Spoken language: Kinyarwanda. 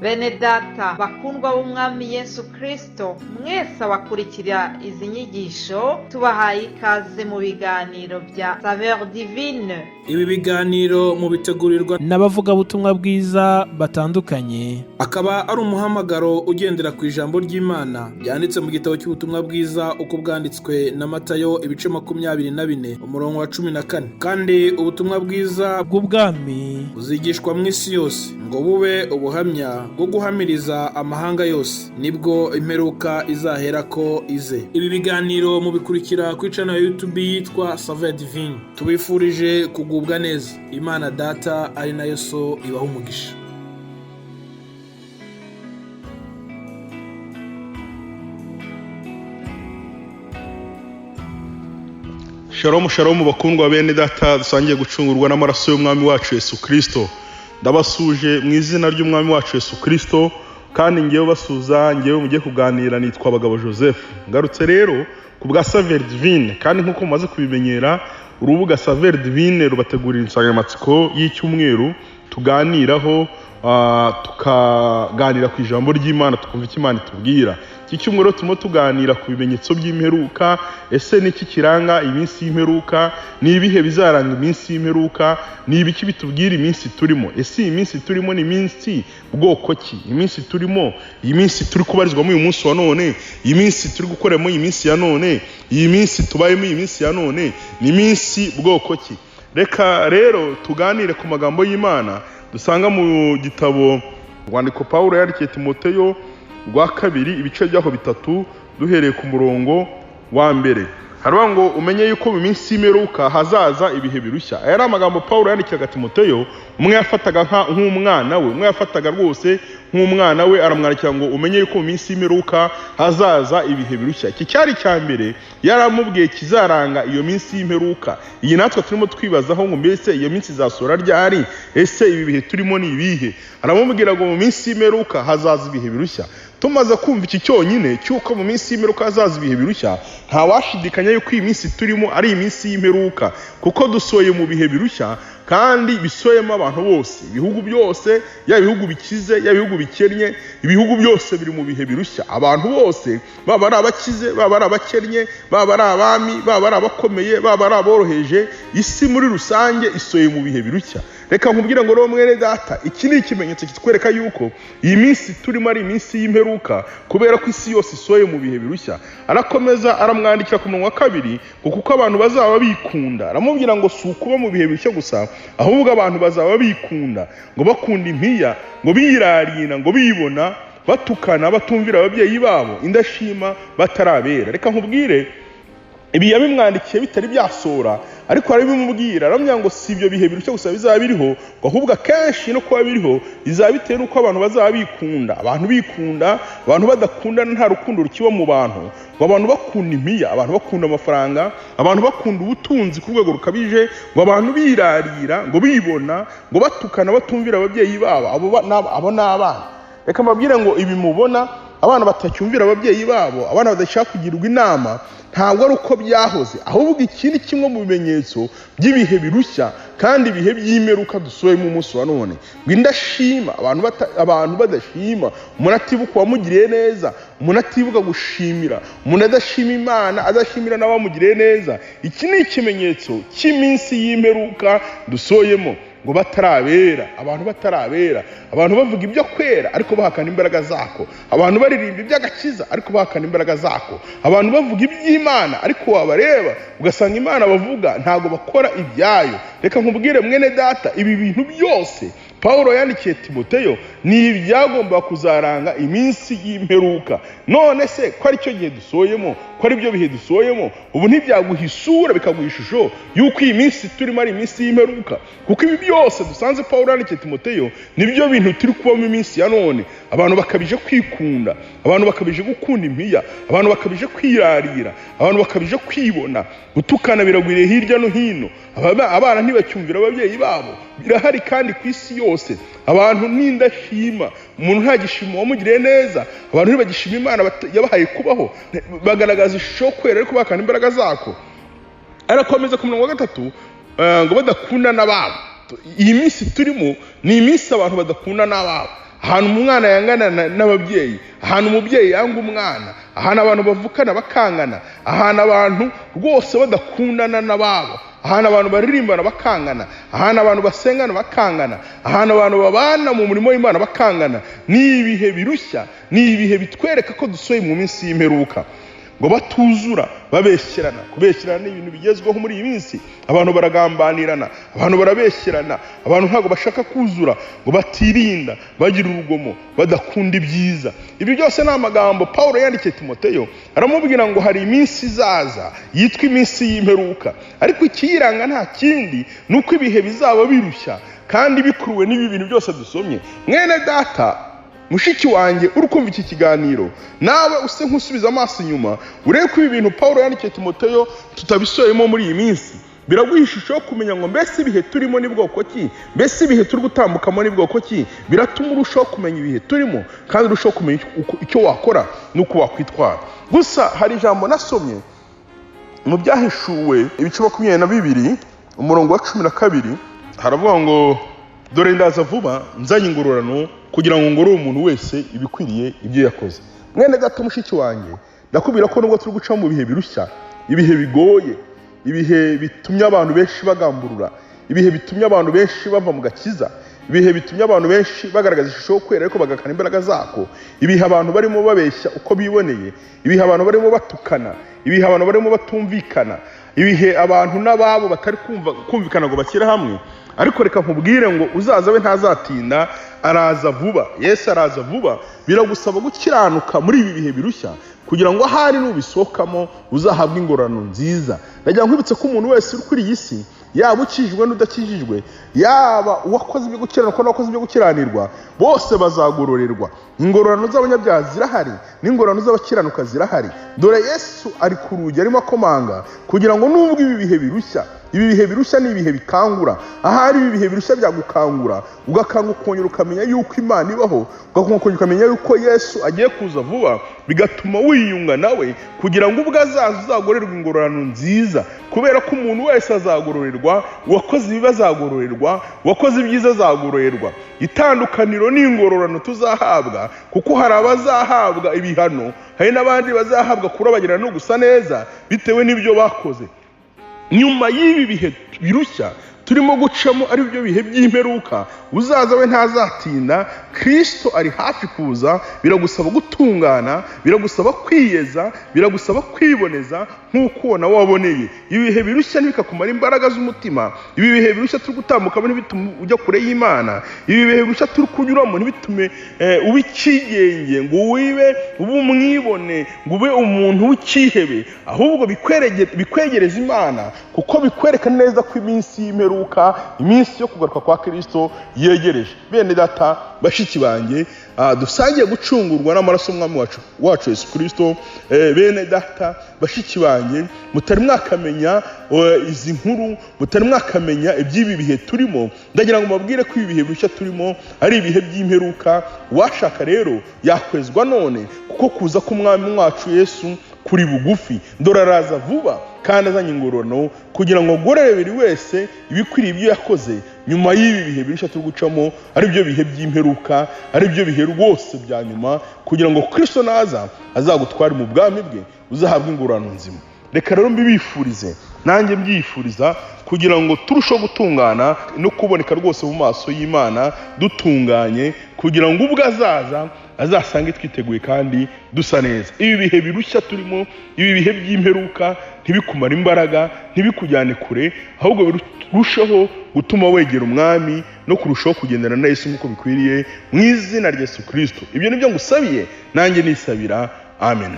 Bene data bakundwa b'Umwami Yesu Kristo, mwese abakurikira izi nyigisho, tubahaye ikaze mu biganiro bya Saveur Divine. Ibi biganiro mubitegurirwa n'abavugabutumwa bwiza batandukanye. Akaba ari umuhamagaro ugendera ku ijambo ry'Imana ryanditse mu gitabo cy'ubutumwa bwiza uko bwanditswe na Matayo, ibice 24, umurongo wa 14. Kandi ubutumwa bwiza bw'ubwami buzigishwa mu isi yose ngo bube ubuhamya bwo guhamiriza amahanga yose, nibwo imperuka izaherako ize. Ibi biganiro mubikurikira kuri channel ya YouTube yitwa Saveur Divine. Tubifurije kugubwa neza. Imana Data ari nayo So ibaha umugisha. Shalom, shalom, bakundwa bene data dusangiye gucungurwa n'amaraso y'Umwami wacu Yesu Kristo. Ndabasuje mu izina ry'Umwami wacu Yesu Kristo, kandi ngewe basuza, ngewe mugiye kuganira nitwa Bagabo Joseph. Ngarutse rero ku bwa Saveur Divine, kandi nk'uko mumaze kubimenyera, urubuga Saveur Divine rubategurira insanganyamatsiko y'icyumweru tuganiraho, tukaganira ku ijambo ry'Imana, tukumva icyo Imana itubwira. Iki cyumweru turimo tuganira ku bimenyetso by'imperuka. Ese ni iki kiranga iminsi y'imperuka? Ni ibihe bizaranga iminsi y'imperuka? Ni ibiki bitubwira iminsi turimo? Ese iyi minsi turimo ni iminsi bwoko ki? Iminsi turimo, iyi minsi turi kubarizwamo uyu munsi wa none, iyi minsi turi gukoreramo iyi minsi ya none, iyi minsi tubayemo iyi minsi ya none, ni iminsi bwoko ki? Reka rero tuganire ku magambo y'Imana dusanga mu gitabo rwandiko Pawulo yandikiye Timoteyo rwa kabiri, ibice byaho 3, duhereye ku murongo wa mbere. Haravuga ngo umenye yuko mu minsi y'imperuka hazaza ibihe birushya. Aya ari amagambo Pawulo yandikiraga Timoteyo, umwe yafataga nk'umwana we, umwe yafataga rwose nk'umwana we, aramwandikira ngo umenye yuko mu minsi y'imperuka hazaza ibihe birushya. Iki cyari icya mbere yaramubwiye kizaranga iyo minsi y'imperuka. Iyi natwe turimo twibazaho ngo mbese iyo minsi izasura ryari? Ese ibi bihe turimo ni ibihe? Aramubwira ngo mu minsi y'imperuka hazaza ibihe birushya. Tumaze kumva iki cyonyine cy'uko mu minsi y'imperuka hazaza ibihe birushya, ntawashidikanya yuko iyi minsi turimo ari iminsi y'imperuka, kuko dusoye mu bihe birushya kandi bisoyemo abantu bose, ibihugu byose, yaba ibihugu bikize, yaba ibihugu bikennye, ibihugu byose biri mu bihe birushya. Abantu bose, baba ari abakize, baba ari abakennye, baba ari abami, baba ari abakomeye, baba ari aboroheje, isi muri rusange isoye mu bihe birushya. Reka nkubwire ngo rero mwene data, iki ni ikimenyetso kitwereka yuko iyi minsi turimo ari iminsi y'imperuka, kubera ko isi yose isoye mu bihe birushya. Arakomeza aramwandikira ku murongo wa 2 ngo kuko abantu bazaba bikunda. Aramubwira ngo si ukuba mu bihe birushya gusa, ahubwo abantu bazaba bikunda, ngo bakunda impiya, ngo birarira, ngo bibona, batukana, batumvira ababyeyi babo, indashima, batarabera. Reka nkubwire, ibi yabimwandikiye bitari byasora, ariko arabimubwira, aramubwira ngo si ibyo bihe birushya gusa bizaba biriho, ngo ahubwo akenshi no kuba biriho bizaba bitewe n'uko abantu bazaba bikunda. Abantu bikunda, abantu badakundana, nta rukundo rukiba mu bantu, ngo abantu bakunda impiya, abantu bakunda amafaranga, abantu bakunda ubutunzi ku rwego rukabije, ngo abantu birarira, ngo bibona, ngo batukana, batumvira ababyeyi babo. Abo ni abana. Reka mbabwire ngo ibi mubona, abana batacyumvira ababyeyi babo, abana badashaka kugirwa inama, ntabwo ari uko byahoze, ahubwo iki ni kimwe mu bimenyetso by'ibihe birushya kandi ibihe by'imperuka dusohemo umunsi wa none. Ngo indashima, abantu badashima, umuntu atibuka uwamugiriye neza, umuntu atibuka gushimira, umuntu adashima Imana, adashimira n'abamugiriye neza. Iki ni ikimenyetso cy'iminsi y'imperuka dusoyemo. Ngo batarabera, abantu batarabera, abantu bavuga ibyo kwera ariko bahakana imbaraga zako, abantu baririmba iby'agakiza ariko bahakana imbaraga zako, abantu bavuga iby'Imana ariko wabareba ugasanga Imana bavuga ntago bakora ibyayo. Reka nkubwire mwene data, ibi bintu byose Pawulo yandikiye Timoteyo ni ibyagomba kuzaranga iminsi y'imperuka. None se ko ari cyo gihe dusoyemo, ko ari byo bihe dusoyemo, ubu ntibyaguha isura bikaguha ishusho y'uko iyi minsi turimo ari iminsi y'imperuka? Kuko ibi byose dusanze Pawulo yandikiye Timoteyo nibyo bintu turi kubamo iminsi ya none. Abantu bakabije kwikunda, abantu bakabije gukunda impiya, abantu bakabije kwirarira, abantu bakabije kwibona, gutukana biragwiriye hirya no hino, abana ntibacyumvira ababyeyi babo, birahari kandi ku isi yose. Abantu n'indashima, umuntu ntagishima uwamugiriye neza, abantu ntibagishima Imana yabahaye kubaho, bagaragaza ishusho yo kwera ariko bahakana imbaraga zako. Arakomeza ku murongo wa 3 ngo badakunda n'ababo. Iyi minsi turimo ni iminsi abantu badakunda n'ababo. Ahantu umwana yangana n'ababyeyi, ahantu umubyeyi yanga umwana, ahantu abantu bavukana bakangana, ahantu abantu rwose badakundana n'ababo, ahantu abantu baririmbana bakangana, ahantu abantu basengana bakangana, ahantu abantu babana mu murimo w'Imana bakangana. Ni ibihe birushya, ni ibihe bitwereka ko dusohoye mu minsi y'imperuka. Ngo batuzura, babeshyerana. Kubeshyerana ni ibintu bigezweho muri iyi minsi. Abantu baragambanirana, abantu barabeshyerana, abantu ntabwo bashaka kuzura. Ngo batirinda, bagira urugomo, badakunda ibyiza. Ibi byose ni amagambo Pawulo yandikiye Timoteyo, aramubwira ngo hari iminsi izaza yitwa iminsi y'imperuka, ariko ikiyiranga nta kindi ni uko ibihe bizaba birushya kandi bikuruwe n'ibi bintu byose dusomye. Mwene data, mushiki wanjye uri kumva iki kiganiro, nawe use nk'usubiza amaso inyuma urebe ko ibi bintu Pawulo yandikiye Timoteyo tutabisoyemo muri iyi minsi. Biraguha ishusho yo kumenya ngo mbese ibihe turimo ni bwoko ki, mbese ibihe turi gutambukamo ni bwoko ki. Biratuma urushaho kumenya ibihe turimo kandi urushaho kumenya icyo wakora n'uko wakwitwara. Gusa hari ijambo nasomye mu Byahishuwe ibice 22 umurongo wa 12, haravuga ngo dore ndaza vuba nzanye ingororano kugira ngo ngorore umuntu wese ibikwiriye ibyo yakoze. Mwene data, mushiki wanjye, ndakubwira ko nubwo turi guca mu bihe birushya, ibihe bigoye, ibihe bitumye abantu benshi bagamburura, ibihe bitumye abantu benshi bava mu gakiza, ibihe bitumye abantu benshi bagaragaza ishusho yo kwera ariko bagakana imbaraga zako, ibihe abantu barimo babeshya uko biboneye, ibihe abantu barimo batukana, ibihe abantu barimo batumvikana, ibihe abantu n'ababo batari kumvikana ngo bashyire hamwe. Ariko reka nkubwire ngo uzaza we ntazatinda, araza vuba. Yesu araza vuba. Biragusaba gukiranuka muri ibi bihe birushya kugira ngo ahari nubisohokamo uzahabwe ingororano nziza. Ndagira nkwibutse ko umuntu wese uri kuri iyi si, yaba ukijijwe n'udakijijwe, yaba uwakoze ibyo gukiranuka n'uwakoze ibyo gukiranirwa, bose bazagororerwa. Ingororano z'abanyabyaha zirahari n'ingororano z'abakiranuka zirahari. Dore Yesu ari ku rugi arimo akomanga kugira ngo nubwo ibi bihe birushya, ibi bihe birushya ni ibihe bikangura. Ahari ibi bihe birushya byagukangura, ugakanguka ukongera ukamenya yuko Imana ibaho, ugakanguka ukongera ukamenya yuko Yesu agiye kuza vuba, bigatuma wiyunga nawe kugira ngo ubwo azaza uzagororerwe ingororano nziza. Kubera ko umuntu wese azagororerwa, uwakoze ibibi azagororerwa, uwakoze ibyiza azagororerwa. Itandukaniro ni ingororano tuzahabwa, kuko hari abazahabwa ibihano, hari n'abandi bazahabwa kurabagirana no gusa neza bitewe n'ibyo bakoze. Nyuma y'ibi bihe birushya turimo gucamo, ari byo bihe by'imperuka, uzaza we ntazatinda. Kristo ari hafi kuza. Biragusaba gutungana, biragusaba kwiyeza, biragusaba kwiboneza nk'uko nawe waboneye. Ibi bihe birushya ntibikakumara imbaraga z'umutima. Ibi bihe birushya turi gutambukamo ntibitume ujya kure y'Imana. Ibi bihe birushya turi kunyuramo ntibitume uba ikigenge, ngo wibe ube umwibone, ngo ube umuntu w'icyihebe, ahubwo bikwegereza Imana, kuko bikwereka neza ko iminsi y'imperuka, iminsi yo kugaruka kwa Kristo yegereje. Bene data, bashiki banjye, dusangiye gucungurwa n'amaraso y'Umwami wacu Yesu Kristo, bene data, bashiki banjye, mutari mwakamenya izi nkuru, mutari mwakamenya iby'ibi bihe turimo, ndagira ngo mbabwire ko ibi bihe bishya turimo ari ibihe by'imperuka. Uwashaka rero yakwezwa none, kuko kuza k'Umwami wacu Yesu kuri bugufi. Dore araza vuba kandi azanye ingororano kugira ngo agorore buri wese ibikwiriye ibyo yakoze. Nyuma y'ibi bihe birushya turi gucamo, ari byo bihe by'imperuka, ari byo bihe rwose bya nyuma, kugira ngo Kristo naza azagutware mu bwami bwe, uzahabwe ingororano nzima. Reka rero mbibifurize, nanjye mbyifuriza, kugira ngo turusheho gutungana no kuboneka rwose mu maso y'Imana dutunganye, kugira ngo ubwo azaza azasange twiteguye kandi dusa neza. Ibi bihe birushya turimo, ibi bihe by'imperuka, ntibikumare imbaraga, ntibikujyane kure, ahubwo birusheho gutuma wegera Umwami no kurushaho kugendana na Yesu nk'uko bikwiriye, mu izina rya Yesu Kristo. Ibyo nibyo ngusabiye, nanjye nisabira. Amen.